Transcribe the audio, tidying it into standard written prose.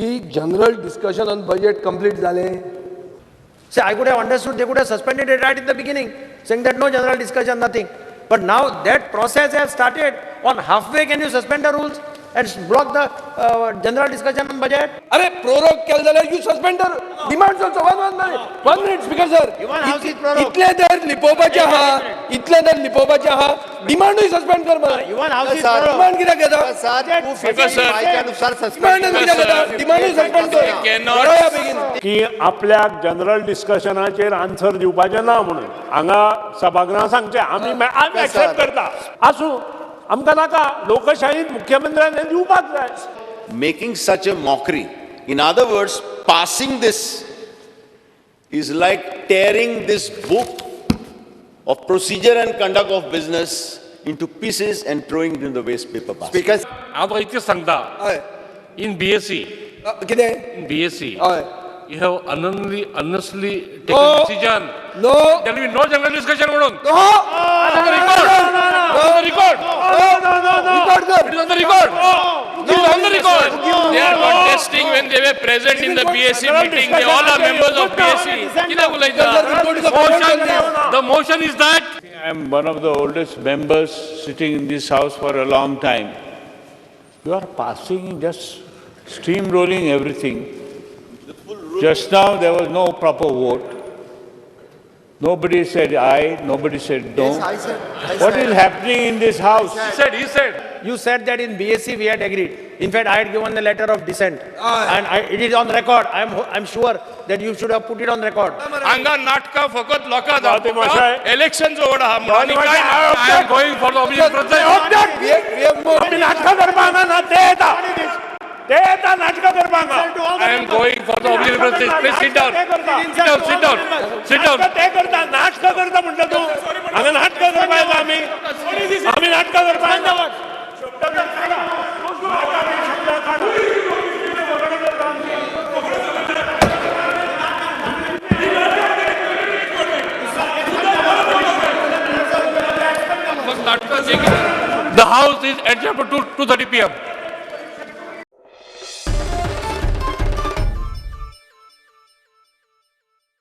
की general discussion on budget complete जालें. See, I could have understood, they could have suspended it right in the beginning, saying that no general discussion, nothing. But now that process has started. On halfway, can you suspend the rules and block the general discussion on budget? अरे, prorogue केलं जाल्यार you suspend the demands also. One one minute, one minute, Speaker sir. You want house is prorogue. इतले जर लिपोवपाचें आहा, इतले जर लिपोवपाचें आहा, डिमांडूय suspend कर मरे. You want house is Sir, prorogue. Demand कित्याक घेता? सर, 255 नुसार डिमांड सस्पेंड कित्याक घेता? डिमांडूय सस्पेंड कर. Cannot- बरोया बेगीन. की आपल्याक जनरल डिस्कशनाचेर आन्सर दिवपाचें ना म्हणून हांगा सभागृहात सांगचें. आमी आमी एक्सेप्ट करता. आसूं, आमकां नाका. लोकशाहीत मुख्यमंत्र्यान हें दिवपाक जाय. Making such a mockery. In other words, passing this is like tearing this book of procedure and conduct of business into pieces and throwing it in the waste paper basket. Speaker हांव तुका इतकें सांगता, हय. In BAC, कितें? In BAC हय. You have unnecessarily taken No. decision. No. There will be no general discussion म्हणून. No. On the record. On the record. Record कर. It is on the record. It is on the record. They are contesting when they were present in the BSc meeting. They all are members of BSc. कितें उलयता? Motion, the motion is that I am one of the oldest members sitting in this house for a long time. You are passing, just steamrolling everything. Just now, there was no proper vote. Nobody said aye, nobody said no. Yes, I said, I What said. is happening in this house? He said, he said. You said that in BSc we had agreed. In fact, I had given the letter of dissent. And it is on record. I'm sure that you should have put it on record. हांगा नाटकां फकत लोकां सभापती election जवळ आहा म्हणून आनी सभापती काय ना. महाशय, I am going for the objection process. We have more. आमी नाटकां करपाक हांगा ना. ते येता, ते येता नाटकां करपाक हांगा. I am going for the objection process. Please sit down. ते करता. Sit down, sit down, sit down. नाटकां ते करता, नाटकां करता म्हटलं तूं. हांगा नाटकां करपाक येता आमी? आमी नाटकां करपाक येता? शब्द काडा. शब्द काडा. The house is adjourned to 2:30 p.m.